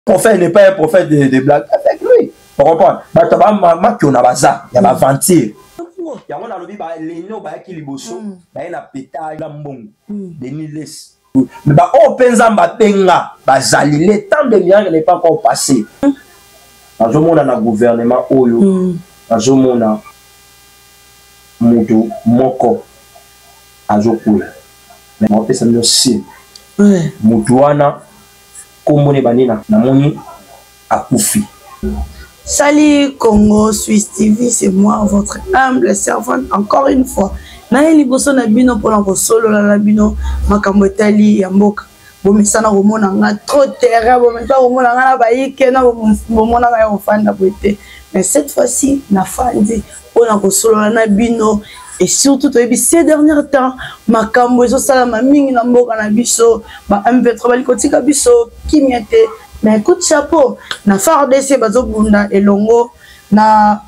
Prophète n'est pas un prophète de blague avec lui. On comprend? Bato ba makiona baza ya ba aventure. Yango nalobi ba leno bayaki liboso baye na petage na mbongo. Denis Lessie. Mais ba oyo mpe Nzambe abenga bazali, le temps de miracle n'est pas encore passé. Nazomona na gouvernement oyo, nazomona moto moko azokwela. Mais naopesa bino signe. Moto wana kombo ne bandi na namoni akufi. Salut Congo Suisse TV, c'est moi, votre humble servante, encore une fois. Naye liboso na bino mpona kosolola na bino makambo etali ya mboka. Bomesana komona nga trop terrain, bomesana komona nga na bayike na bomona nga ya kofanda boye te. Mais cette fois-ci, nafandi mpona kosolola na bino et surtout toyebi ces derniers temps makambo ezosalama mingi na mboka na biso, ba M23 bali kotika biso kimia te. Mais coup de chapeau na FARDC, bazobunda elongo na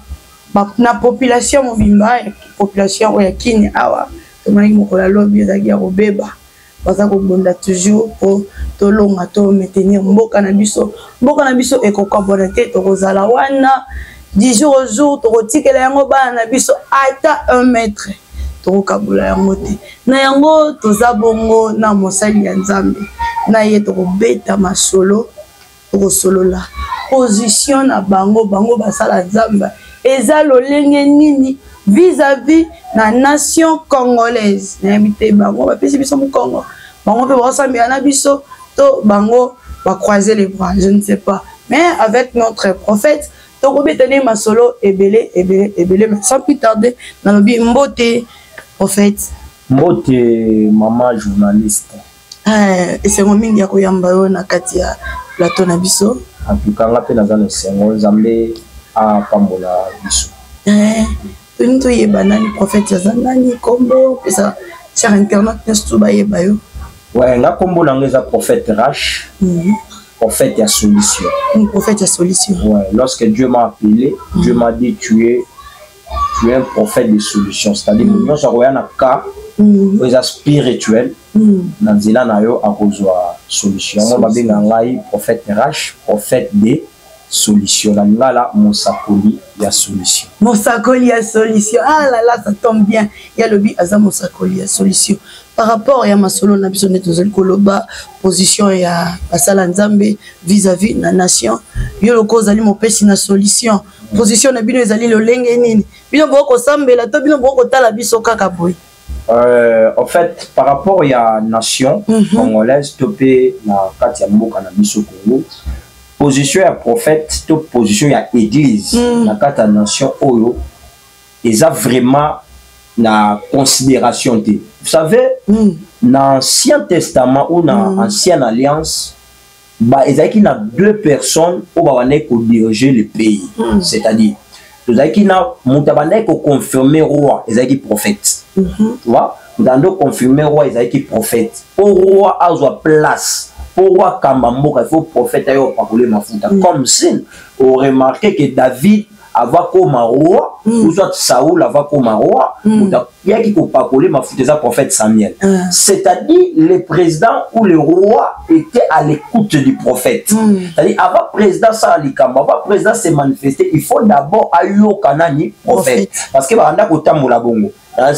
population mobimba, population oyo ya Kini. Awa tomonaki mokolo ya lobi ezalaki ya kobeba. Baza kobunda toujours mpo tolonga, to maintenir mboka na biso. Mboka na biso ekokabwana te, tokozala wana du jour au jour, tokotikela yango bana na biso. Ata 1 mètre tokokabola yango te. Na yango toza bongo na mosali ya Nzambe, na ye tokobeta masolo, tokosolola position na bango. Bango basala Nzambe eza lolenge nini vis-à-vis na nation congolaise? Nayebi te, bango bapesi biso mokongo, bango mpe baosambela na biso to bango bacroiser les bras, je ne sais pas. Mais avec notre prophète tokobeta nde masolo ebele ebele ebele. Mais sans plus tarder, nalobi mbote, prophète. Mbote, mama journaliste. Esengo mingi ya koyamba yo na kati ya plateau na biso. En tout cas, nga mpe naza na esengo. Nzambe apambola biso. Toni toyeba nani prophète aza, nani kombo, pesa cher internaute nyonso to bayeba yo. Ouais, nga kombo na nga eza prophète Rash, prophète ya solution. Prophète ya solution. Ouais, lorsque Dieu m'a appelé, Dieu m'a dit: Tu es un prophète de solution, c'est-à-dire nyonso akoya na cas oyo eza spirituel, na nzela na yo akozwa solution. Yango babenga ngai prophète Rash, prophète de solution, na lingala mosakoli ya solution. Mosakoli ya solution, ah là là, ça tombe bien. Ya lobi aza mosakoli ya solution. Par rapport ya masolo na biso nde tozali koloba position ya basala Nzambe vis-à-vis na nation, yo loko ozali mopesi na solution, position na bino ezali lolenge nini? Bino bokosambela to bino bokotala biso kaka boye? En fait, par rapport ya nation congolaise to mpe na kati ya mboka na biso Congo, position ya prophète to position ya église na kati ya nation oyo eza vraiment na considération te. Vous savez, na Ancien Testament ou na Ancienne Alliance, ba ezalaki na deux personnes oyo babandaki kodiriger le pays. C'est-à-dire tozalaki na moto abandaki koconfirme roi, ezalaki prophète. Tu vois, moto abandi koconfirme roi ezalaki prophète. Mpo roi azwa place, mpo roi akamba mboka, il faut prophète ayo opakole mafuta. Comme si oremarquer que David avant koma roi, ou soit Saoul avant koma roi, moto ayaki kopakole mafuta eza prophète Samuel. C'est-à-dire le président ou le roi était à l'écoute du prophète. C'est-à-dire avant président sala likambo, avant président se manifester, il faut d'abord ayoka nani? Prophète. Parce que babanda kotambola bongo na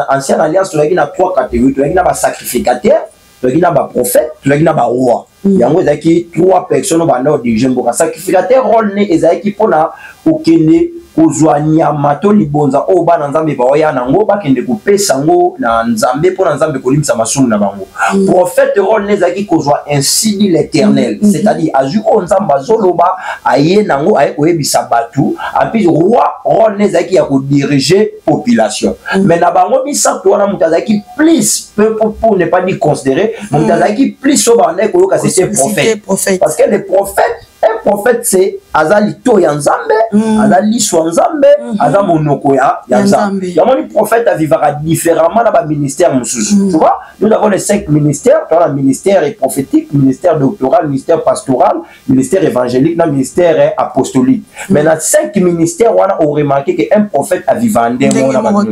ancienne alliance, tozalaki na trois catégories: tozalaki na basacrificateur, tozalaki na baprophète, tozalaki na baroi. Yango ezalaki trois personnes oyo banda kodirige mboka. Sacrificateur, rôle ne ezalaki mpona kokende kozwa nyama to libonza oyo bana Nzambe baoya nango, bakende kopesa yango na Nzambe mpona Nzambe kolimbisa masumu na bango. Prophète, rôle ne ezalaki kozwa "ainsi dit l'Éternel", c'est-à-dire azwi oyo Nzambe azoloba, aye nango, aye koyebisa bato. En plus, roi, rôle ne ezalaki ya kodirige population. Mais na bango misato wana, moto azalaki plus, pour ne pas dire considéré, moto azalaki plus oyo bandaki koyoka, c'était prophète. Prophète. Parce que le prophète, un prophète, c'est Aza lito ya Nzambe, aza liso ya Nzambe, aza monoko ya Nzambe. Yamoni, prophète avivaka différemment na baministère mosusu. Tu vois, nous avons les cinq ministères. Tu vois, ministère est prophétique, ministère doctoral, ministère pastoral, ministère évangélique na ministère apostolique. Mais na cinq ministères wana, oremarquer que un prophète aviva ndenge moko na bato.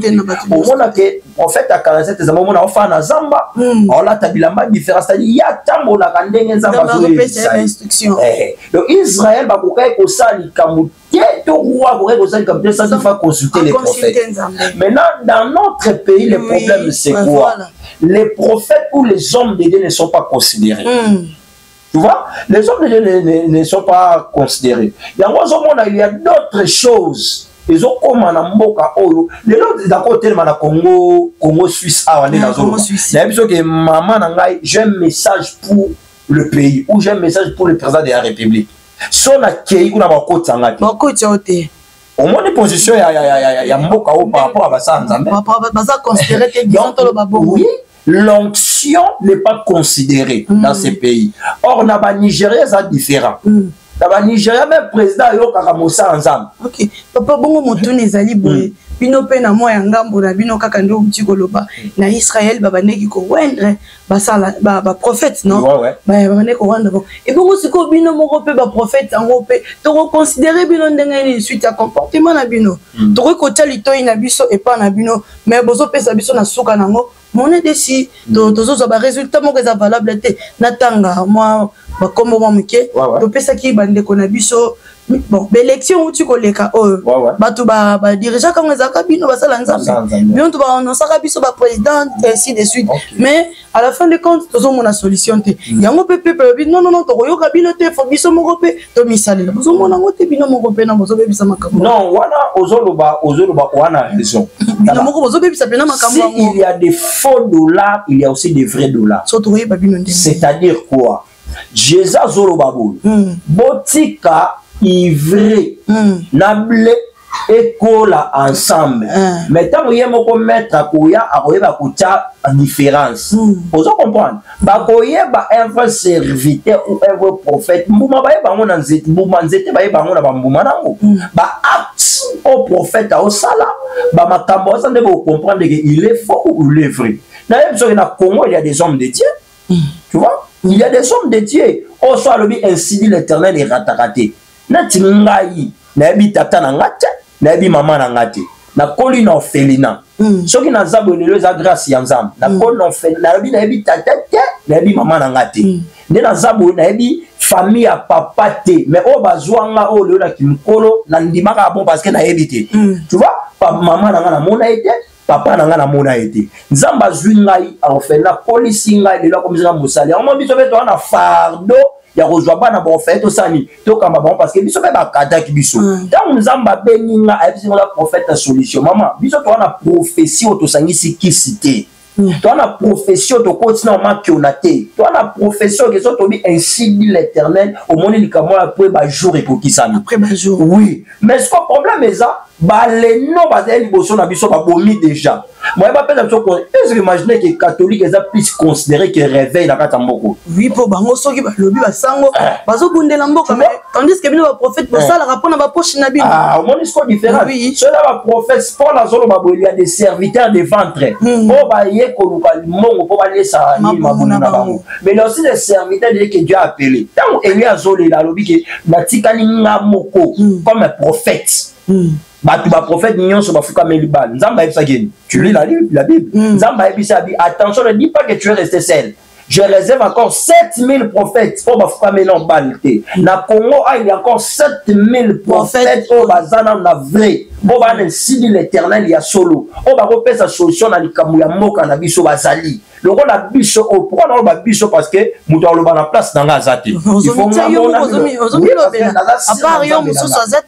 Omona ke prophète ya 47 eza, omona ofana na zamba, aolata bilamba différent, c'est-à-dire ye atambolaka ndenge Nzambe azoyebisa. Donc Israël bakokaki kosala likambo te, to roi akokaki kosala likambo te sans qu'il faut consulter les prophètes. Maintenant, dans notre pays, le problème, c'est quoi? Les prophètes ou les hommes de Dieu ne sont pas considérés. Tu vois, les hommes de Dieu ne sont pas considérés. Yango ozomona, il y a d'autres choses ezokóma na mboka oyo lelo. Nakotelema na Congo Suisse awa nde nazoloba, nayebi soki mama na ngai, j'ai un message pour le pays ou j'ai un message pour le président de la République. So nakei kuna, bakotanga te. Bakotisa te. Omoni position ya mboka oyo par rapport à basala Nzambe? Baza considéré te, disons, toloba bongo. Oui, l'onction n'est pas considérée dans ces pays. Or na Banigéria eza différent. Na Banigéria, même président ayokaka mosala Nzambe. Ok, papa, bongo motuni ezali boye: bino mpe na mwa ya ngambo na bino kaka nde outi koloba, na Israel babandeki koindre basala baprophète, non? Babandeki koindre. Bon, ebongo sikoyo bino moko mpe baprophète yango mpe tokoconsidérer bino ndenge nini suite ya comportement na bino? Tokoki kotia litoi na biso epa na bino, mais bozopesa biso na suka nango mone desi, tozozwa barésultat moko eza valable te. Natanga mwa bakombo mwa moke topesaki bandeko na biso. Bon, baélection outi koleka oyo, bato badirigeaka yango ezalaka bino basala Nzambe, bino to baannonçaka biso baprésident, ainsi de suite. Mais à la fin de compte, tozomona solution te. Yango mpe peuple alobi: non, non, non, tokoyoka bino te, fo biso moko mpe tomisalela. Bozomona yango te, bino moko mpe na bozobebisa makambo. Non, wana ozoloba wana raison. Bino moko bozobebisa mpena makambo. Si il y a des faux dollars, il y a aussi des vrais dollars. So tokoyeba bino ndenge? C'est-à-dire quoi? Jésus azoloba boye: botika ivraie na blé ekola ensemble. Mais ntango ye moko maître akoya, akoyeba kotia différence. Ozo comprendre, bakoyeba un vrai serviteur ou un vrai prophète, mbuma bayeba yango na nzete, mbuma nzete bayeba yango na bambuma nango. Baacte oyo prophète aosala, bamakambo aosala, nde bocomprendre que il est faux ou il est vrai. Nayebi soki na Congo, il y a des hommes de Dieu. Tu vois, il y a des hommes de Dieu oyo so alobi "ainsi dit l'Éternel", erataka te. Neti ngai, nayebi tata na nga te, nayebi mama na nga te, nakoli na orphelinat. Soki naza boye lelo, eza grâce ya Nzambe. Nakoli na orphelinat, nalobi nayebi tata te, nayebi mama na nga te. Nde naza boye, nayebi famille ya papa te, mais oyo bazwa nga oyo lelo na kimokolo, nandimaka bon, parce que nayebi te. Tu vois, mama na nga namona ye te, papa na nga namona ye te. Nzambe azwi ngai orphelinat, akolisi ngai, lelo akomisi nga mosali. Yango mo biso mpe toza na fardeau ya kozwa bana baorphelin, tosala nini? Tokamba bango, parce que biso mpe bakataki biso. Ntango Nzambe abengi nga, ayebisi nga prophète ya solution. Mama, biso toza na prophétie oyo tosangisi kisi te, toza na prophétie oyo tokoti na makiona te, toza na prophétie oyo keso tobi "ainsi dit l'Éternel", omoni likambo oyo après bajour ekokisami. Après bajour. Oui, mais ce problème eza baleno bazali liboso na biso, babomi déjà moye bapesa biso. Est-ce que imagine que catholique eza plus considéré que réveil na kati ya mboka? Oui, mpo bango soki balobi, basango bazobundela mboka, mais tandis que bino baprophète bosalaka mpona bapoche na bino. Ah, omoni siko différence? So eza baprophète, Paul azoloba boye: il y a des serviteurs de ventre oyo baye koluka mbongo mpo balesa nini? Mabumu na bango. Mais il y a aussi des serviteurs de Dieu que Dieu a appelé. Ntango Eli azolela, alobi ke natikali nga moko comme un prophète. Bato baprophète nyonso bafukameli bana. Nzambe ayebisaki nini? Tu lis la Bible. Nzambe ayebisi abi: attention, ne dis pas que tu es resté seul, je réserve encore 7000 prophètes oyo bafukameli en Baal te. Na Congo ah, il y a encore 7000 prophètes oyo baza nano na vrai, oyo bana "ainsi dit l'Éternel" ya solo, oyo bakopesa solution na likambo ya mboka na biso. Bazali lokola biso oyo. Pourquoi naloba biso? Parce que moto aloba na place na nga aza te.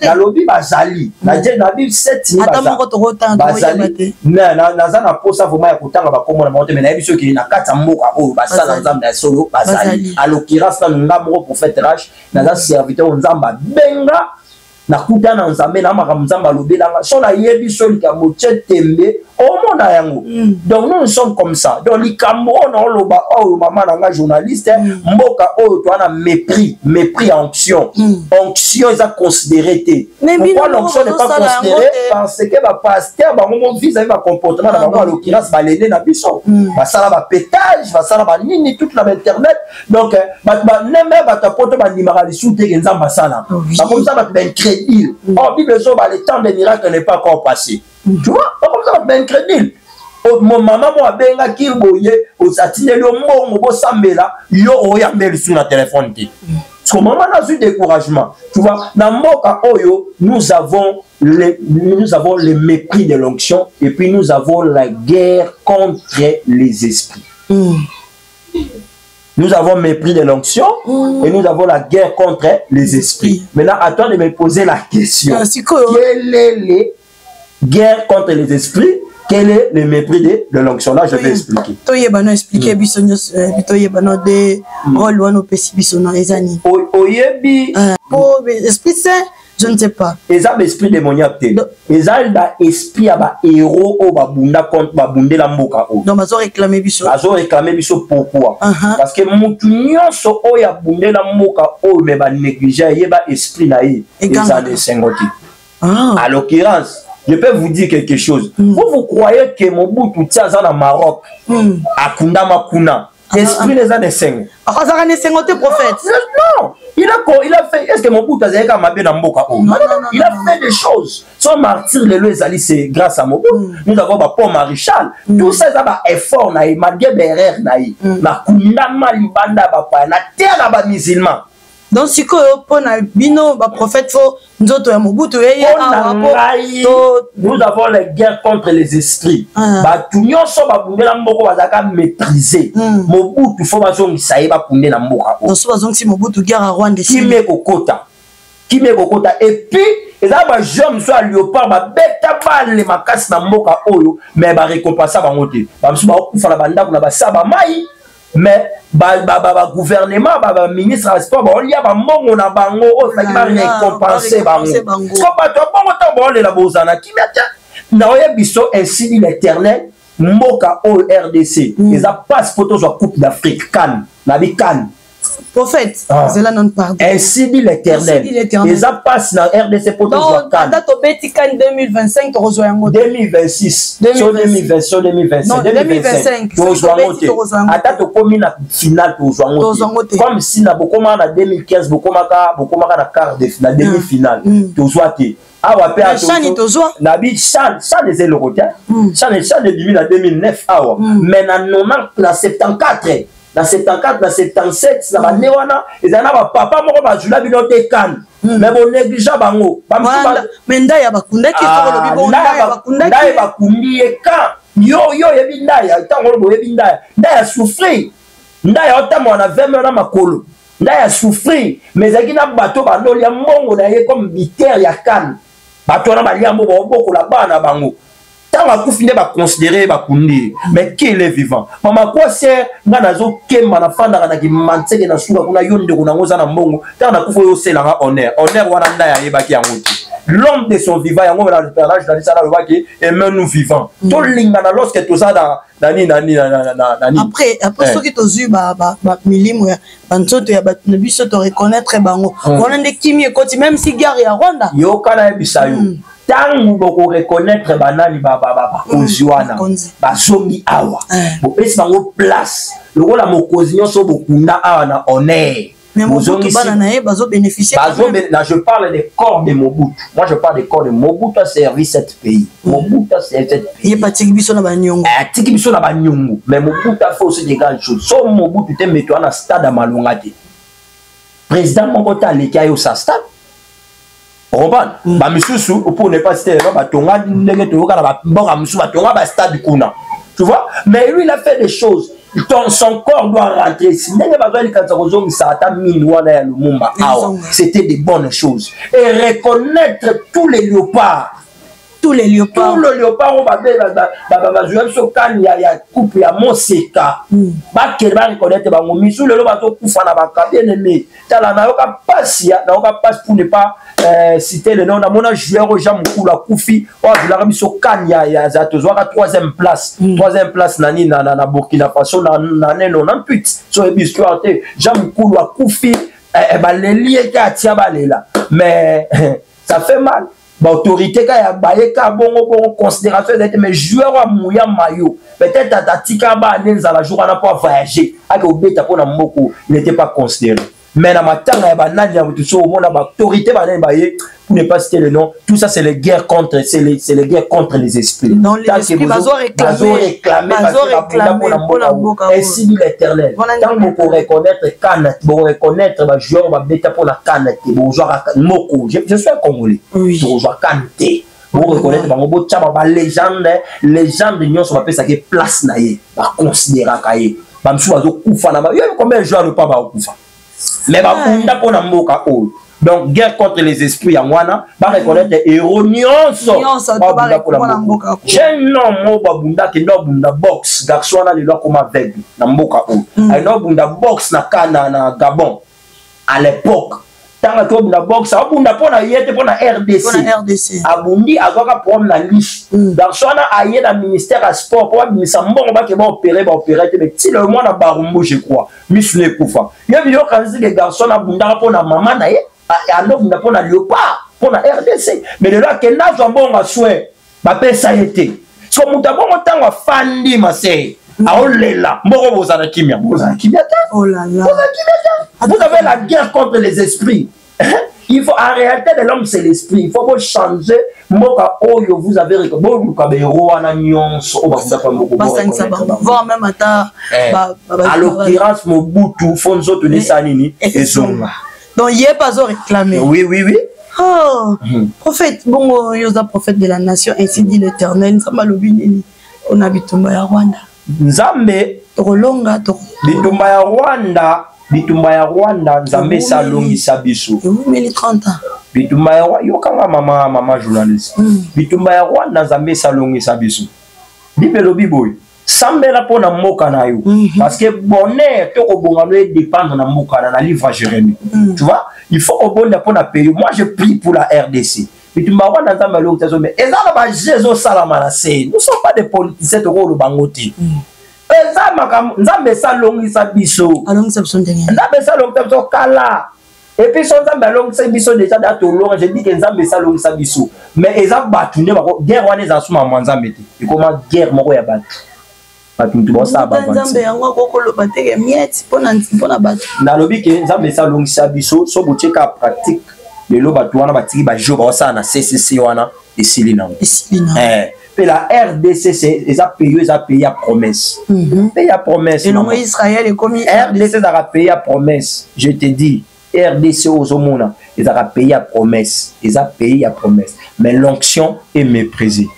Nalobi bazali na bible 7000 bazali. Naza na posa vraiment ya kotanga bakombo na bango te, mais nayebi soki na kati ya mboka oyo basala Nzambe ya solo bazali. À l'occurrence, nanu nga moko prophète Rache, naza serviteur oyo Nzambe abenga. Nakuta na Nzambe na makambo Nzambe alobelanga. So nayebi so likambo tie tembe, omona yango. Donc nous, nous sommes comme ça. Donc likambo oyo naoloba oyo, mama na nga journaliste, mboka oyo toa na mépris, mépris ya onction. Onction eza considéré te. Pourquoi l'onction n'est pas considérée? Parce que bapasteur bango mo vis-à-vis bacomportement na bango, à l'occurrence balele na biso, basala bapétage, basala banini toute na bainternet. Donc bato baneme, bato ya poto bandimaka lisusu te ke Nzambe asalaka. Bakomisa bato baincrédule. Or Bible ezoba, le temps des miracles n'est pas encore passé. Tu vois, bakomisa bato baincrédule. Mama mo abengaki boye, atindeli yo mbongo, bosambela, yo oyambe lisusu na telefone te, parce que mama nazwi découragement. Tu vois, na mboka oyo, nous avons le mépris de l'onction et puis nous avons la guerre contre les esprits. Nous avons mépris de l'onction et nous avons la guerre contre les esprits. Maintenant, à toi de me poser la question. Quelle est la guerre contre les esprits? Quel est le mépris de l'onction? Là, je vais expliquer. Toyeba no expliquer biso nyonso, toyeba no de rôle wana opesi biso na eza nini? Oyebi. Po esprit saint, je ne sais pas. Eza baesprit démoniaque te, eza baesprit ya bahéros oyo babunda contre, babundela mboka oyo. Donc bazoréclame biso. Bazoréclame biso. Pourquoi? Parce que mutu nyonso oyo abundela mboka oyo me banéglige, ayeba esprit na ye eza na esengo te. À l'occurrence, je peux vous dire quelque chose. Vous, vous croyez que Mobutu ti aza na Maroc, akundama kuna, esprit eza na esengo? Azalaka na esengo te, prophète. Non, il a fait, est ce que Mobutu azalaki kaka mabe na mboka oyo? Non, non, il a fait des choses. Son martyr lelo ezali, c'est grâce à Mobutu. Nous avons bapont Maréchal, tout ça eza baeffort na ye, malgré baerreur na ye. Nakundama libanda ya bapaya, na terre na bamusulman. Donc sikoyo, mpo na bino baprophète, faut nzoto ya Mobutu eye awa? Nous avons la guerre contre les esprits. Bato nyonso babundela mboka bazalaka méprisé. Mobutu, faut bazongisa ye, bakunde na mboka. Oyo so bazongisi Mobutu, guerre ya Rwanda. Kimi ekokota, kimi ekokota. Et puis eza bajeunes mosusu ya léopard, babeta bale makasi na mboka oyo, mais barécompensa bango te. Bamosusu bakokufa na bandako na basa bamai, mais bagouvernement, baministre ya sport baolia bambongo na bango oyo faki barécompense bango. So bato ya bongo, ntango baolela, bozala na kimia te. Naoyebi biso, ainsi dit l'Éternel, mboka oyo RDC eza passe po tozwa Coupe d'Afrique, CAN, nabi CAN. Prophète, zela non, pardon. Ainsi dit l'Éternel, eza passe na RDC po tozwa CAN. Ata tobeti CAN 2025, tokozwa yango? 2026 so, 2020 so, 2025, 2025 tozwa yango te. Ata tokomi na finale, tozwa yango te. Comme si na bokomaka na 2015, bokomaka na quart de na demi finale, tozwa te. Awa mpe CHAN tozwa. Nabi CHAN, CHAN eza eloko te. CHAN, CHAN ebimi na 2009 awa, mais na 90, na 74, na 74, na 77, na bane wana, ezali na bapapa moko bazwila bino te CAN, mais bonéglige bango. Mais Ndaya bakundaki. Ndaya bakundi ye kan. Yo oyebi Ndaya, ntango oloba oyebi Ndaya, Ndaya souffrir, Ndaya otambola na 20 na makolo, Ndaya souffrir. Mais ezalaki na bato bandolia mbongo na ye comme buteur ya CAN. Bato wana balia mbongo, baobokola bana na bango. Ntango akufi nde baconsidere ye, bakundi ye. Mais qui est vivant? Mama kwa ser, nga nazokemba, nafandaka na kimanseke na suka kuna. Yo ndeko nango oza na mbongo, ntango nakufi oyo oselanga honneur. Honneur wana, ndai ayebaki yango te. L'homme de son vivant, yango na journaliste ana alobaki: aimons nous vivant, tolingana lorsque toza na nani nani nani. Après soki tozwi milimo ya banzoto ya bato na biso, toreconnaître bango wana nde kimi ekoti, même si guerre ya Rwanda. Yoka, nayebisa yo, ntango bokoreconnaître banani, bakonzi wana bazongi awa, bopesi bango place lokola mokonzi nyonso bokunda awa na honneur. Bana na ye bazobénéficier. Je parle des corps de Mobutu. Moi, je parle des corps de Mobutu. A servi cet pays. Mobutu a servi cet pays. Ye patiki biso na baniongo. Atiki biso na baniongo, mais Mobutu a fait aussi des grandes choses. So Mobutu te, meto wana stade ya malonga te. Président moko te aleki ayo sa stade, comprendre. Bamisusu, pour ne pas citer, batonga ndenge toyoka na bamboka mosusu, batonga bastade kuna, tu vois. Mais lui, il a fait des choses. Son corps doit rentrer ici. Ndenge bazwa likanisa kozongisa ata mine wana ya Lumumba awa, c'était des bonnes choses. Et reconnaître tous les léopards. Tous les léopards, tous les léopards oyo bazwa biso kani ya coupe ya moseka, bakende bareconnaître bango. Misu lelo bazokufa na baka. Bien aimé, tala, nayoka pasi, nayoka pasi pour ne pas citer le nom. Namona joueur oyo Jean Mokulu akufi, oyo azwelaka biso kani ya tozwaka troisième place, troisième place nani na Burkina Faso na ne 98. So oyebi histoire te. Jean Mokulu akufi, baleli ete atia balela, mais ça fait mal. Baautorité ka ya baye ka bongo bongo, considération ezali te. Mais joueur oyo amuya mayo, peut-être atika bana nzala jour wana mpo avoyage ake obeta mpo na mboka, il n'était pas considéré. Mais na matanga ya banani ya motu, so omona baautorité banani baye, pour ne pas citer le nom. Tout ça, c'est les guerres contre, c'est les guerres contre les esprits. Non, les esprits bazo réclamer, bazo réclamer mpona mboka. Ainsi dit l'Éternel, tant boko reconnaître kana, boko reconnaître bajoueur babeta mpona kana te, bozwaka moko. Je suis un Congolais, tozwa kana te. Boreconnaître bango, botya balégende, légende nyonso bapesaki place na ye, baconsidéraka ye. Bamisusu bazokufa na yo. Combien joueur lopa bakokufa, mais babunda mpona mboka oyo? Donc guerre contre les esprits, yango wana bareconnaître héros nyonso babunda mpona mboka. Jeune homme oyo babunda, akende abunda boxe, garçon wana lelo akoma aveugle na mboka oyo. Akende abunda boxe na ka na Gabon à l'époque. Ntango ati obunda boxe, abunda mpo na ye te, mpo na RDC. Abundi, azwaka problème na liso. Garçon wana aye na ministère ya sport mpo babimisa mbongo, bake baopere, baopere te. Mais ti le mwana Barumbu, je crois, misu na ekufa. Ye biyokanisi ke garçon wana abundaka mpo na mama na ye, andobunda mpo na Léopard, mpo na RDC. Mais lelo akende azwa mbongo soin, bapesa ye te. So moto abongo, ntango afandi mase, aolela mboko, bozala kimia, bozala kimia te, bozala kimia te. Vous avez la guerre contre les esprits. Il faut, en réalité de l'homme, c'est l'esprit. Il faut vous changer mboka oyo. Vous avez boluka bahéros wana nyonso oyo bakunda moko. Voire même ata À l'occurrence Mobutu, fo nzoto nesala nini? Ezonga. Donc ye pas réclamer. Oui. Oh, prophète, bongo yo oza prophète de la nation, ainsi dit l'Éternel. Nzambe alobi nini mpona bitumba ya Rwanda? Nzambe Tokolonga? Bitumba ya Rwanda, bitumba ya Rwanda, Nzambe esi alongisa biso. Ewumeli 30 ans. Bitumba ya, yokanga mama, mama journaliste, bitumba ya Rwanda, Nzambe esi alongisa biso. Bible elobi boye: sambela mpo na mboka na yo, parce que bonheur to kobonga no edépendre na mboka na livre ya Jérémie. Tu vois, il faut kobonda mpo na pays. Moi, je prie pour la RDC. Bitumba wana, Nzambe alongisa so. Mais eza na bajeu ezosalama na se. Nous sommes pas des politiciens, tokoloba ngo te. Eza makambo Nzambe esalongisa biso. Alongisa biso ndenge? Nzambe esalongisa biso kala. Et puis so Nzambe alongisa biso déjà da tolonga. Je dis que Nzambe esalongisa biso, mais eza bato nde bako guerre wana. Eza suma mwa Nzambe te, ekoma guerre moko ya bato, bato mutu baosala. Nzambe yango akokoloba teke miete mpona bato. Nalobi ke Nzambe esalongisa biso. So botie ka pratique lelo, bato wana batiki bajeu baosala na ccc wana, esili nango. Esili nango. Mpe la RDC eza pays, eza pays ya promesse, pays ya promesse. Elongo Israël ekomi. RDC ezalaka pays ya promesse. Je te dis, RDC oyo ozomona ezalaka pays ya promesse, eza pays ya promesse. Mais l'onction est méprisée,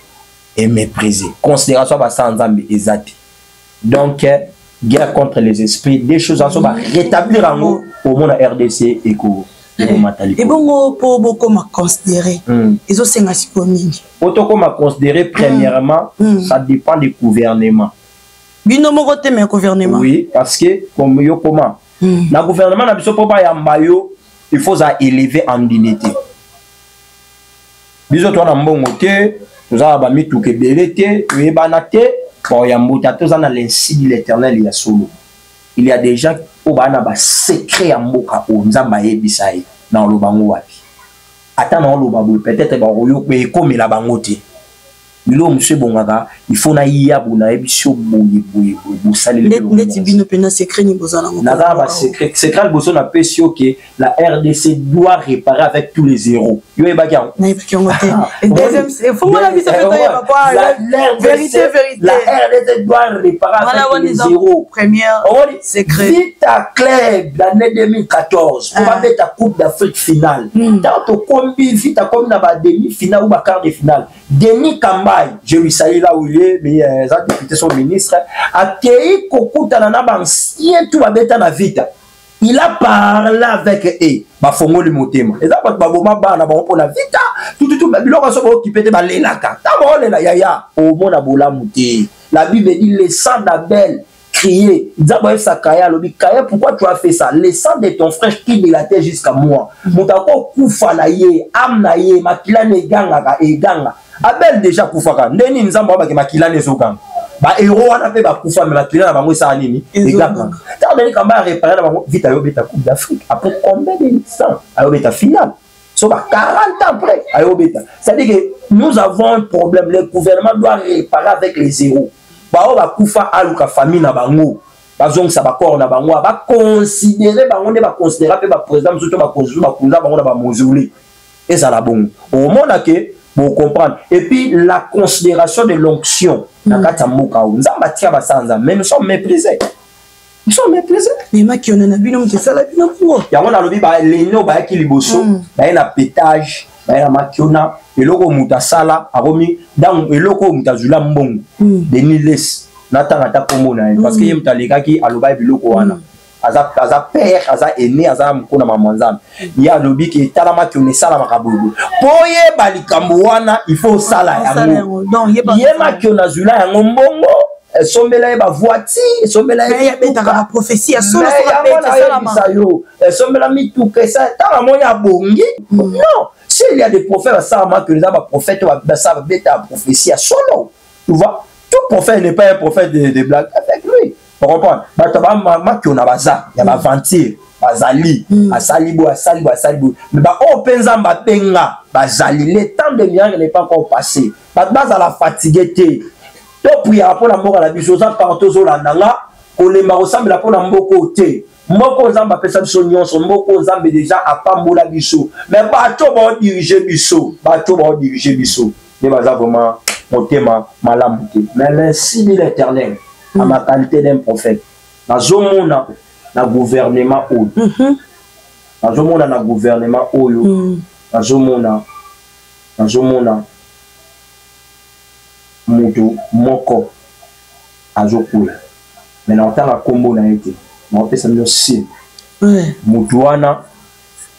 est méprisée. Considération ya basala Nzambe eza te. Donc guerre contre les esprits, des choses aso barétablir yango, omona RDC eko ekomata likolo. Ebongo mpo bokoma considéré, ezosenga sikoyo nini? Po tokoma considéré, premièrement, ça dépend du gouvernement. Bino moko te, mais gouvernement? Oui, parce que comme yo koma na gouvernement na biso, mpo bayamba yo, il faut za élever en dignité. Biso toza na mbongo te, toza na bamituka ebele te, toyebana te, baoyamba te. Toza na l'ainsi dit l'Éternel ya solo. Il y a des gens oyo baa na basecret ya mboka oyo Nzambe ayebisa ye. Na oloba ngo wapi? Ata na oloba boye, peut-être bakoyoka, ekomela bango te. Biloko mosusu ebongaka, il faut naya bo nayebi so boye boye boye, bosaleli. Ndeti bino mpena, secret nini bozala ngo? Naza na basecret. Secret liboso napesi yo ke la RDC doit réparer avec tous les héros. Yo oyebaki yango? Nayebaki yango te. Deuxième, fongola biso mpe toyeba po vérité, vérité. La RDC doit réparer avec les héros. Première secret. Vita Club, l'année 2014, po babeta Coupe d'Afrique finale, ntango tokombi, Vita komi na bademi finale ou baquart de finale, Denis Kambayi, je lui salue là où il est, mais eza député, son ministre, akei kokutana na baancien tout babeta na Vita. Il a parlé avec eux, bafongoli motema. Eza bato baboma bana bango mpona Vita. Tututu biloko so bookipe te, balelaka. Ntango baolela, yaya, omona bolamu te. La Bible dit: le sang d'Abel crier. Nzambe ayebisa Caïn, alobi: Caïn, pourquoi tu as fait ça? Le sang de ton frère crie de la terre jusqu'à moi. Moto akokufa na ye, âme na ye, makila na egangaka, eganga. Abel déjà akufaka. Nde nini Nzambe abaki makila na ezoganga? Bahéros wana mpe bakufa, me makila na bango esala nini? Egangaka. Ntango Denis Kamba aréparé na bango vite, ayobeta Coupe d'Afrique après combien de temps? Ayobeta finale so ba 40 ans après ayobeta. C'est à dire que nous avons un problème. Le gouvernement doit réparer avec les héros. Bao bakufa, aluka famille na bango, bazongisa bacorps na bango, baconsidérer bango nde baconsidéra mpe baprésident mosusu to baconstitution, bakunza bango na bamausolée. Ezala bongo, omona ke bocomprendre. Et puis la considération de l'onction na kati ya mboka oyo, Nzambe atia basala Nzambe, mais nous sommes méprisés, nous sommes méprisés. Mais makiona na bino, moto esala bino mpo. Yango nalobi, baleni oyo bayaki liboso, baye na pétage, baye na makiona. Eloko oyo moto asala akomi donc eloko oyo moto azwila mbongo. Denis Les, natanga ata nkombo na ye parce que ye moto alekaki, alobaki biloko wana. Aza père, aza aîné, aza mokolo na mama Nzambe. Ye alobi ke etalamaki ono, esalamaka boyeboye. Mpo oyeba likambo wana, il faut osala yango. Ye makiona azwila yango mbongo, esombela ye bavoiture, esombela ye abetaka baprophétie ya solo. Nayebisa yo, esombela mituka. Ntango amoni abongi, non, s'il y a des prophètes basalamaka, eza baprophète basala, babeta baprophétie ya solo. Tu vois, tout prophète n'est pas un prophète de blague avec lui. Comprendre, bato makiona baza ya baventure, bazali, asali boye, asali boye, asali boye, mais baoyo mpe Nzambe abenga bazali. Le temps de miracle n'est pas encore passé. Bato bazala fatigué te. Topriaka mpo na mboka na biso. Oza partout, ozolanda nga, kolemba kosambela mpo na mboka oyo te. Mboka oyo Nzambe apesa biso nyonso, mboka oyo Nzambe déjà apambola biso, mais bato baodirige biso, bato baodirige biso nde baza vraiment motema malamu te. Mais l'ainsi dit l'Éternel, à ma qualité d'un prophète, nazomona na gouvernement oyo, nazomona na gouvernement oyo, nazomona moto moko azokwela, me na kotanga nkombo na ye te, naopesa bino signe. Motu wana,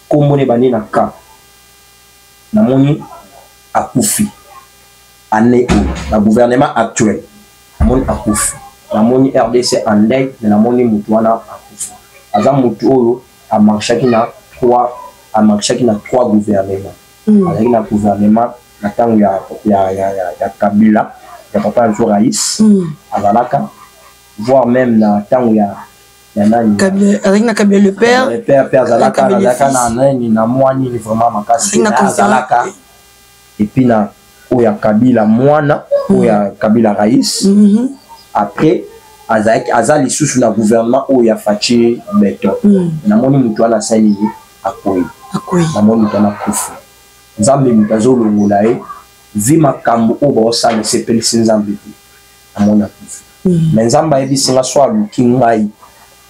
nkombo na ebandi na K. Namoni akufi année oyo na gouvernement actuel. Namoni akufi, namoni RDC en deuil, me namoni motu wana akufi. Aza motu oyo amarchaki na trois, amarchaki na trois gouvernement. Azalaki na gouvernement na ntango ya Kabila, ya papa na biso Raïs. Azalaka voire même na ntango ya nani? Azalaki na Kabila le père. Le père mpe azalaka, azalaka na nani, na mwa nini vraiment makasi azalaka. Et puis na oyo ya Kabila mwana, oyo ya Kabila Raïs. Après azalaki, aza lisusu na gouvernement oyo ya Fatshi Béton. Namoni moto wana asali nini? Akwei. Namoni moto wana akufi. Nzambe moto azolongola ye vi. Makambo oyo baosala esepelisi Nzambe te. Namoni akufi, mais Nzambe ayebisi nga so aluki ngai,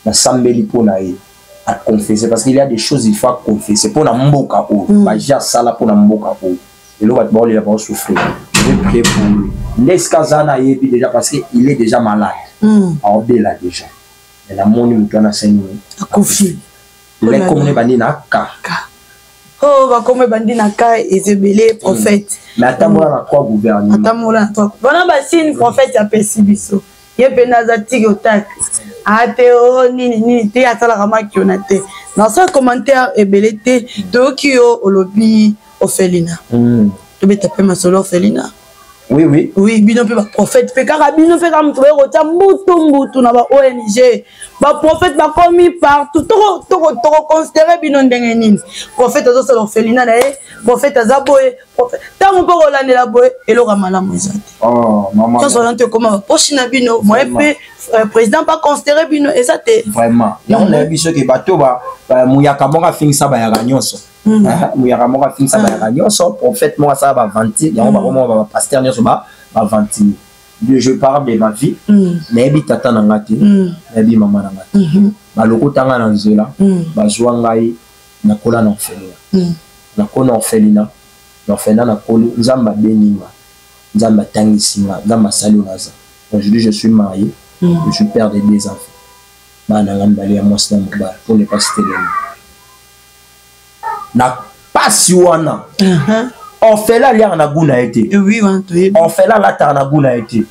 nasambeli mpo na ye, aconfesse, parce qu'il y a des choses il faut aconfesse mpo na mboka oyo. Baje asala mpo na mboka oyo, eloko bato baolela, baosouffrir. Je vais prier pour lui. Nde esika aza, nayebi déjà, parce que il est déjà malade, aobela déjà, mais namoni moto wana asali nini? Akufi. Lekomona ebandi na K. Oh, bakombo ebandi na K eza ebele, prophète. Mais atambola na trois gouvernement. Atambola na trois wana. Basigne prophète apesi biso, ye mpena aza tiki otake ate o nini nini te, asalaka makiona te. Nasala commentaire ebele te. Toyoki yo olobi orphelinat. Tobeta mpe masolo orphelinat. Oui. Oui, bino mpe baprophète mpe kaka bino mpe kaka moto baye kotia mbutu mbutu na ba ONG. Baprophète bakomi partout. Tokoconsidérer bino ndenge nini? Prophète azosala orphelinat na ye, prophète aza boye, ntango mpo kolandela boye, eloko ya malamu eza te. Nyonso wana to ekoma bapoche na bino. Moye mpe président mpe aconsidérer bino eza te. Vraiment, yango nayebi soki bato muyaka moko afingisa bayaka nyonso, muyaka moko afingisa bayaka nyonso, prophète moko asala baventure, yango bakoma bapasteur nyonso baventure. Je parle de ma vie. Nayebi tata na nga te, nayebi mama na nga te. Balokota nga na nzela, bazwa ngai, nakola na orphelinat. Nakola na orphelinat, na orphelinat nakoli. Nzambe abengi nga, Nzambe atangisi nga, Nzambe asali oyo naza aujourd'hui. Je suis marié, je suis père de deux enfants, bana na nga mibale ya mwasi na mobali, pour ne pas citer les noms. Na pasi wana. Orphelin aliaka na goût na ye te. Orphelin alataka na goût na ye te.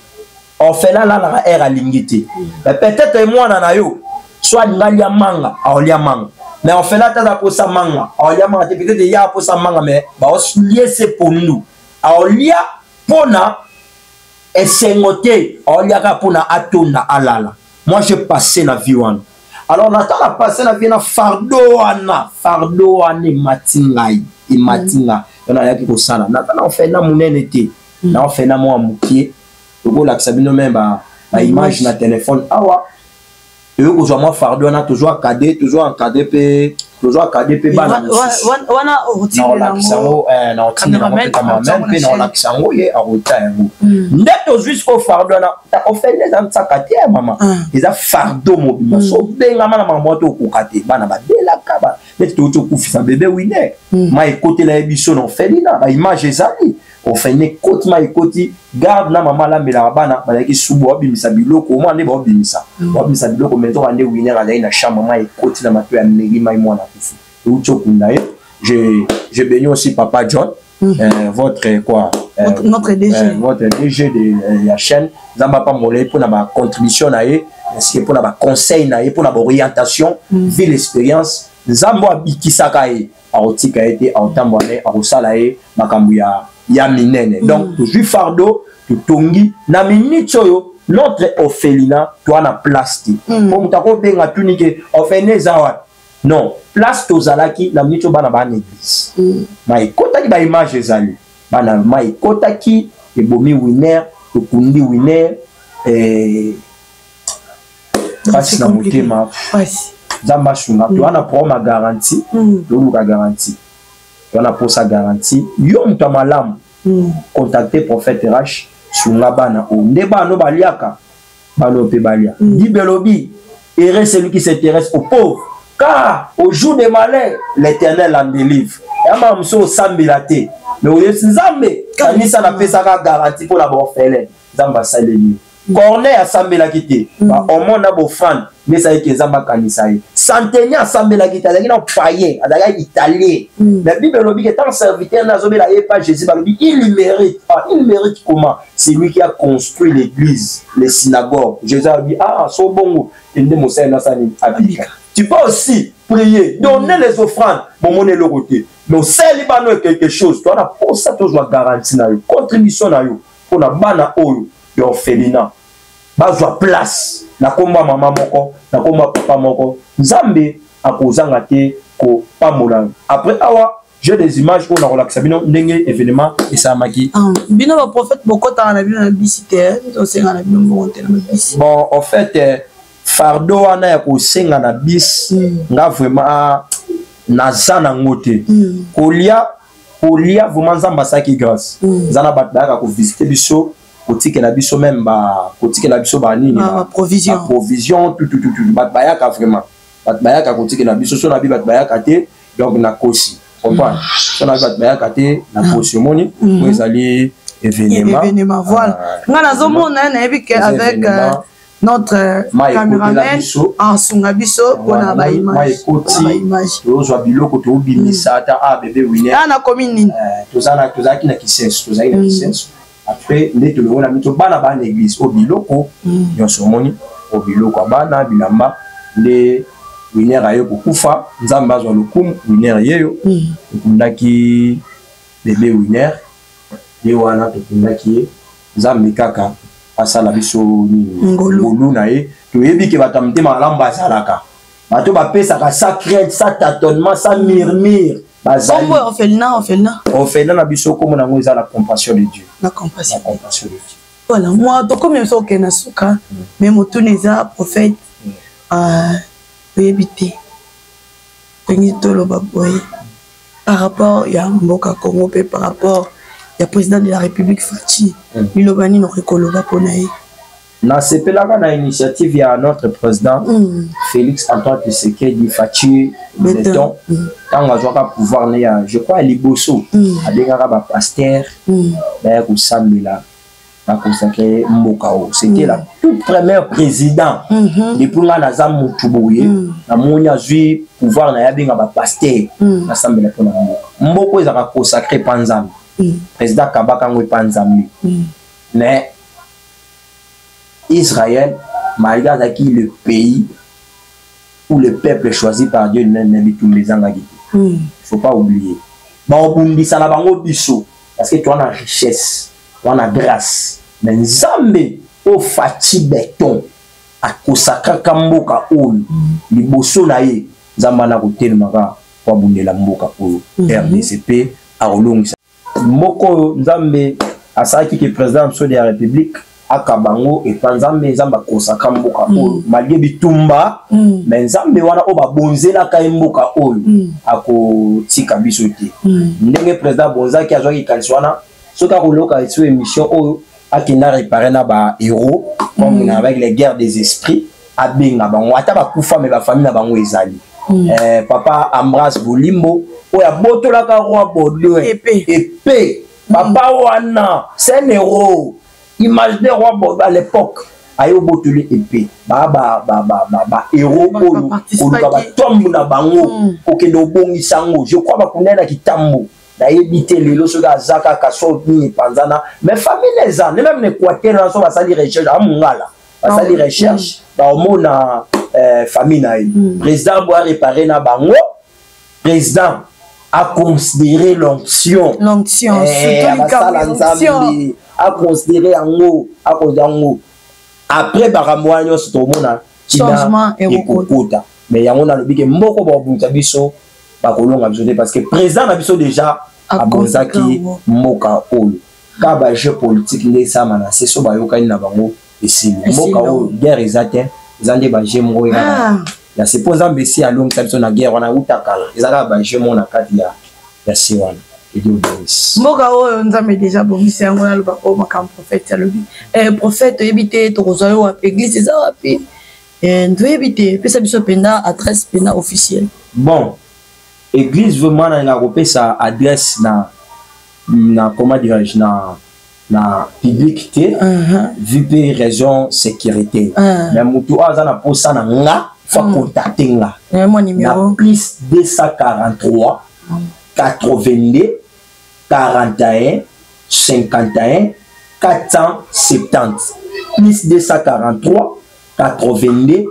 Orphelin alalaka heure alingi te. Mais peut-être mwana na yo so alinga alia manga, aolia manga. Mais orphelin ata aza posa manga, aolia manga te. Peut-être ya posa manga, mais baolie se pondu, aolia mpona esengo te, aoliaka mpona atonda, alala. Moi, je passe na vie wana. Alors na ntango na passe na vie na fardeau wana, fardeau wana emati ngai, emati nga. Yo nayaki kosala, naza na orphelinat monene te, na orphelinat mwa mokie. Tokolakisa bino me baimage na telefone awa. Toyei kozwa mwa fardeau wana, tozwa kade, tozwa encadre mpe, tozwa kade mpe bana mosusu. Nakolakisa yango, nakotinda yango mpe cameraman mpe nakolakisa yango, ye akota yango. Nde tozwi sikoyo fardeau wana. Orphelinat eza nsaka te ya mama, eza fardeau mobimba. So obengama na makambo wana, tokoka te. Bana babelaka neti touti okufisa bebe Winer, ma ekotela ye biso na orphelinat. Baimage ezali. Orphelinat ekoti, ma ekoti, garde na mama alambelaka bana bazalaki subu, baobimisa biloko omwana nde baobimisa biloko. Mais nzoka nde Winer azali na chambre, ma ekoti na mato ya meli mai, mwana akufi. Euti okunda ye. Je bénis aussi papa John, votre quoi, notre DG. Votre DG de la chaîne. Nzambe apambola ye mpona bacontribution na ye, ainsi que mpona baconseil na ye, mpona baorientation, vu l'expérience. Nzambe oyo abikisaka ye akotika ye te, akotambola na ye, akosala ye makambo ya minene. Donc tozwi fardeau, totongi. Na minute oyo, notre orphelinat toa na place te, po moto akobenga tuni ke orphelinat eza wapi. Non, place tozalaki na minute oyo, bana baa na église. Ma ekotaki, baimage ezali. Bana, ma ekotaki, ebomi Winer, tokundi Winer. Pasi na motema. Nzambe asunga. Toza na problème ya garantie, toluka garantie, toza na posa garantie. Yo moto ya malamu, contacte prophète Rach, sunga bana oyo. Nde bana oyo baliaka, bana oyo mpe balia. Bible elobi: heureux celui qui s'intéresse aux pauvres, car au jour de malheur, l'Éternel en délivre. Yama mosusu osambela te, mais oyebisi Nzambe: kanisa napesaka garantie mpona baorphelin. Nzambe asaleli yo. Corneille asambelaki te, baomona baoffrande nde esalaki Nzambe akanisa ye. Centenier asambelaki te, azalaki na païen, azalaki italien. Mais Bible elobi ke tant serviteur na azobela ye pa Jésus, balobi: il mérite. Ah, il mérite comment? C'est lui qui a construit l'église, les synagogues. Jésus alobi: ah, so bongo nde mosali nasala nini? Abika. Tu peux aussi prier, donner les offrandes, bomona eloko te, mais osali bano quelque chose. Toza na posa tozwa garantie na yo, contribution na yo mpona bana oyo ya orphelinat bazwa place na kombo ya mama moko, na kombo ya papa moko. Nzambe akozanga te kopambola. Après awa, j'ai des images oyo nakolakisa bino ndenge événement esalamaki. Bino baprophète bokɔtaka na bino na bisi te, tosenga na bino mbongo te na babisi. Bon, en fait, fardeau wana ya kosenga na bis, nga vraiment naza nango te. Kolia, kolia vraiment, Nzambe asalaki grâce. Eza na bato bayaka kovisite biso, kotikela biso même ba kotikela biso banini, baprovision. Tutututu. Bato bayaka vraiment, bato bayaka kotikela biso. So na bi bato bayaka te, donc nakosi, comprendre. So na bi bato bayaka te, nakosi. Omoni, oyo ezali événement. Événement, voilà. Nga nazomona, nayebi ke avec notre cameraman asunga biso mpona baimage. Ekoti, tozwa biloko, tobimisa ata a bebe Winer. Na commune nini? Tozalaki na Kisenso, tozalaki na Kisenso. Après nde tolongo na mito bana baa na église oyo, biloko nyonso omoni oyo, biloko ya bana, bilamba. Nde Winer aye kokufa. Nzambe azwa lokumu. Winer yeyo, tokundaki bebe Winer ye wana, tokundaki ye. Nzambe kaka asala biso nini, ngolu na ye. Toyebi ke bato ya motema malamu bazalaka, bato bapesaka sans crainte, sans tâtonnement, sans murmure. Bazali. Orphelinat, orphelinat. Orphelinat na biso, kombo nango eza La Compassion de Dieu. La Compassion. La Compassion de Dieu. Voilà, moi tokomi biso okende na suka, mais motuna eza, prophète, oyebi te ndenge toloba boye par rapport ya mboka Congo mpe par rapport ya président de la République Fatshi, liloba nini okoki koloba mpona ye? Nasepelaka na initiative ya notre président Félix Antoine Tshisekedi Fatshi Béton. Ntango azwaka pouvoir ne ya, je crois, ya liboso, abengaka bapaster baya kosambela, bakonsacre mboka oyo. C'était la toute première président depuis nga naza motu boye, namoni azwi pouvoir na ye, abenga bapaster basambela mpona mboka. Mboka oyo ezalaka consacré mpa Nzambe. Président akabaka yango epa Nzambe. Mais Israël, malgré azalaki le pays où le peuple choisi par Dieu lui-même, mais bitumba ezangaki te. Faut pas oublier, baobundisa na bango biso parce que toza na richesse, toza na grâce. Mais Nzambe oyo Fatshi Béton akosakaka mboka oyo liboso na ye, Nzambe ana kotelemaka po abundela mboka oyo RDC mpe akolongisa mboka oyo. Nzambe asalaki ke président biso de la République akaba yango epa Nzambe. Nzambe akosaka mboka oyo malgré bitumba, mais Nzambe wana oyo babonzelaka ye mboka oyo akotika biso te. Ndenge président abonzaki, azwaki likanisi wana, soki akoloka so émission oyo, akenda réparer na bahéros comme avec les guerres des esprits, abenga bango ata bakufa, mais bafamille na bango ezali. Papa Ambroise Bolimbo oyo abotolaka roi Baudouin épée, papa wana c'est un héros. Imaginez, roi Baudouin à l'époque aye obotoli épée. Baa bahéros oyo koluka batombo na bango, kokende obongisa yango. Je crois bakundai na kitambo, nayebi te lelo soki aza kaka so nini epanzana, mais famille eza ne même na Équateur na so basali recherche, amongala basali recherche, baomona famille na ye. Président bo aréparé na bango, président a considéré l'onction. L'onction. Basala Nzambe aconsidéré yango, aconsidéré yango. Après makambo wana nyonso, tomona changement ekokota. Mais yango nalobi ke moko babundisa biso, bakolonga biso te, parce que président na biso déjà abonzaki mboka oyo. Ka bajeu politique nde esama na se, so bayokani na bango, esili. Mboka oyo guerre eza te, eza nde bajeu moko ya se, mpo Nzambe esi alongisa biso na guerre wana uta kala. Eza kaka bajeu moko na kati ya se wana. Mboka oyo Nzambe déjà bongisi yango. Naloba oyo makambo prophète alobi. Prophète, oyebi te tokozwa yo wapi? Église eza wapi? Toyebi te, pesa biso mpenza adresse mpenza officielle. Bon, église vraiment nalinga kopesa adresse na, comment dirais-je, na public te, vu mpe raison sécurité. Mais motu oyo aza na posa na nga, faut contacter nga na plus 243 82 41 51 470, plus 243 82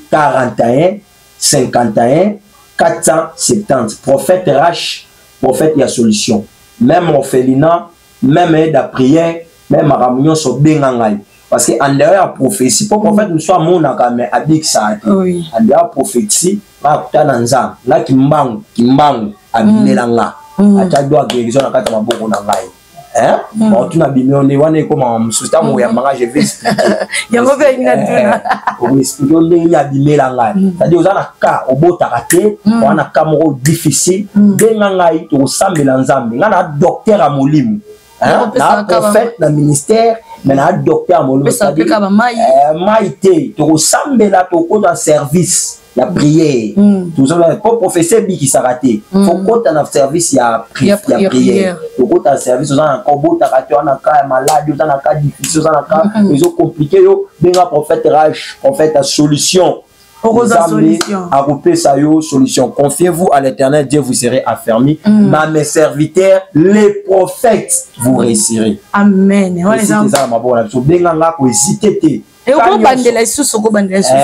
41 51 470. Prophète Rach, prophète ya solution. Même orphelinat, même aide à prière, même makambo nyonso, benga ngai, parce que en dehors ya prophétie, po prophète mosusu amonaka mais abikisaka te, en dehors ya prophétie, bakuta na Nzambe nga Kimbangu. Kimbangu abimela nga, atya do ya guérison na kati ya maboko na ngai. Baotuna bimio nde wana ekomaka mosusu. Ntango oyambanga, je vais expliquer. Yango mpe alingi natuna. Okoexpliquer ndenge nini abimela ngai. C'est-à-dire oza na cas, obotaka te, oza na cas moko difficile, benga ngai, tokosambela Nzambe. Ngai na docteur ya molimo, na prophète na ministère, mais na docteur ya molimo. Mai te, tokosambela, tokota service ya prière. Tozoloba po prophétie ebikisaka te, faut kota na service ya prière. Tokota na service. Oza na cas, obotaka te, oza na cas ya maladie, oza na cas difficile, oza na cas ezocompliquer yo, benga prophète Rach, prophète ya solution. Nzambe akopesa yo solution. Confiez-vous à l'Éternel Dieu, vous serez affermis. Mais mes serviteurs les prophètes, vous réussirez. Amen. Eza na maboko na biso. Benga nga, kohésiter te. Okobandela lisusu, okobandela lisusu.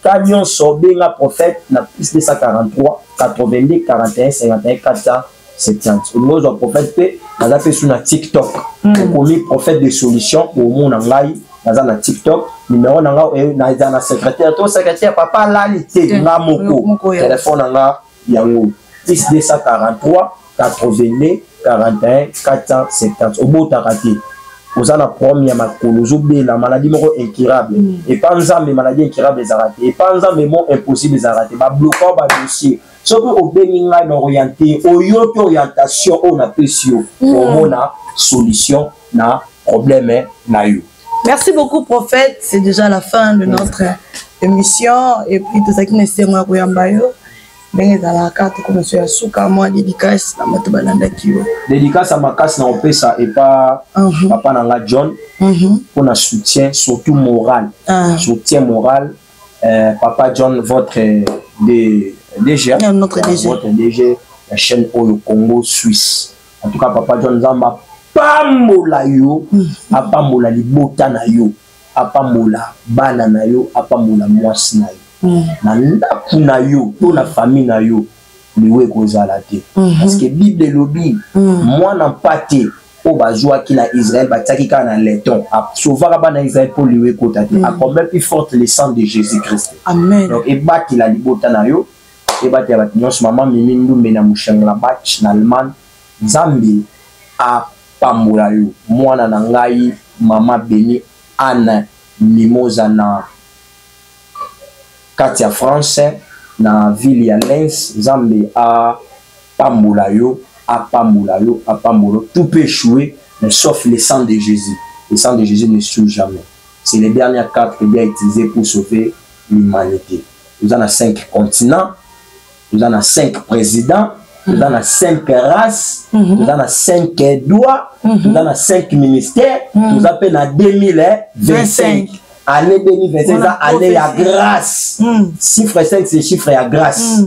Ka nyonso, benga prophète na plus 243 82 41 51 470. Olingi ozwa prophète mpe, naza mpe su na TikTok. Okomi prophète de solution, omona ngai, naza na TikTok. Numéro na nga, naza na secrétaire to secrétaire papa alali te, nga moko. Telefone na nga yango, plus 243 82 41 470. Obotaka te, oza na problème ya makolo, ozobela maladie moko incurable, epa Nzambe maladie incurable ezalaka te, epa Nzambe mo impossible ezalaka te. Babloka badossier, soki obengi ngai na orienté, oyoki orientation oyo napesi yo, omona solution na problème na yo. Merci beaucoup, prophète. C'est déjà la fin de notre émission. Et puis, tozalaki na esengo ya koyamba yo. Ndenge ezalaka, tokoma so ya suka. Mwa dédicace na bato balandaki yo. Dédicace ya makasi na kopesa epa papa na nga John, mpona soutien, surtout moral, soutien moral. Papa John, votre DG. Notre DG. Votre DG, la chaîne oyo Congo Suisse. En tout cas, papa John, Nzambe Apambola yo, apambola libota na yo, apambola bana na yo, apambola mwasi na yo, na ndako na yo to na famille na yo, liwa ekozala te, parce que Bible elobi mwana mpate oyo bazwaki na Israel, batiaki kaka na laiton, asauvaka bana Israel mpo liwa ekota te. À combien plus forte le sang de Jésus Christ? Amen. Donc ebatela libota na yo, ebatela bato nyonso. Mama Mimi Ndumbe na Mönchengladbach na Allemagne, Nzambe apambola yo. Mwana na ngai, mama Beni Anne Mimoza na kati ya France, na ville ya Lens, Nzambe apambola yo, apambola yo, apambola yo. Tout peut échouer, mais sauf le sang de Jésus. Le sang de Jésus n'échoue jamais. C'est les dernières cartes que Dieu a utilisées pour sauver l'humanité. Nous avons cinq continents, nous avons cinq présidents, nous avons cinq races, nous avons cinq doigts, nous avons cinq ministères, nous avons na 2025. Année 2025, Voilà, année ya prophétie. Grâce. Chiffre 5, c'est chiffre ya grâce.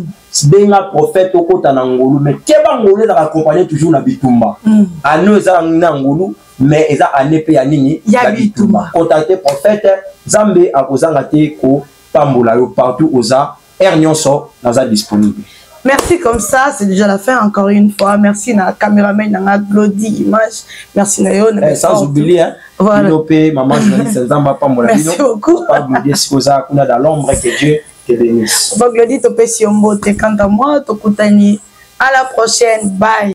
Benga prophète, okota na ngolu, mais keba, ngolu ezaka accompagné toujours na bitumba. Année eza na ngolu, mais eza année mpe ya nini? Ya bitumba. Contacte prophète, Nzambe akozanga te kopambola yo partout oza, heure nyonso naza disponible. Merci comme ça, c'est déjà la fin encore une fois. Merci na caméraman na Glody Image. Merci na yo. Eh, sans oublier, hein, Voilà. bino mpe mama journaliste, Nzambe apambola Merci bino. beaucoup. Pas Glody, sikoza oza kuna dans l'ombre, que Dieu te bénisse. Papa Glody, topesi yo mbote. Quant à moi, tokutani à la prochaine. Bye.